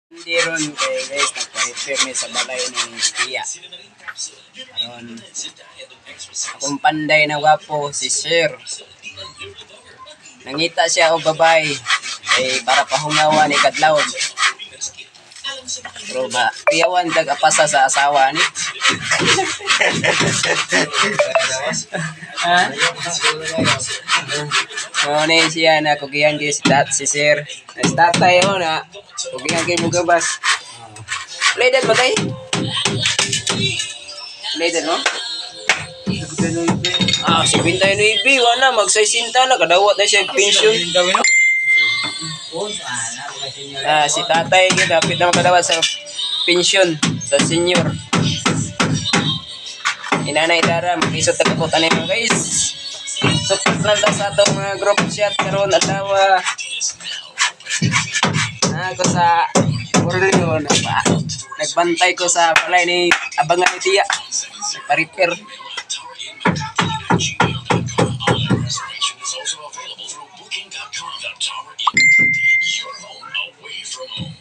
Hindi ron kay guys, nagpa-repair mi sa balay ni Tia. Aron akong panday na gwapo si Sir. Nangita siya og babay kay para pahungawan ni kadlawon. Pero ba, piyawan tag apasa sa asawa ni. Ha? Mo ni siya na kugihan kay si tat si Sir. Si tatay oh na kugihan kay mugabas. Play dad ba tay? Play dad mo? Ah, 79, wala magsaysinta na kadawat na siya og pensyon. Ah, si tatay gyud dapat na makadawat sa pensyon sa senior. Inanay Dara, mag-isot tagpot ani mga guys. Support lang ta sa atong mga group chat karon adlaw. Na ako sa Borneo nagpa nagbantay ko sa balay ni abangan ni Tia. Nagpa-repair. Reservation is also available through Booking.com. The Tower Inn, your home away from home.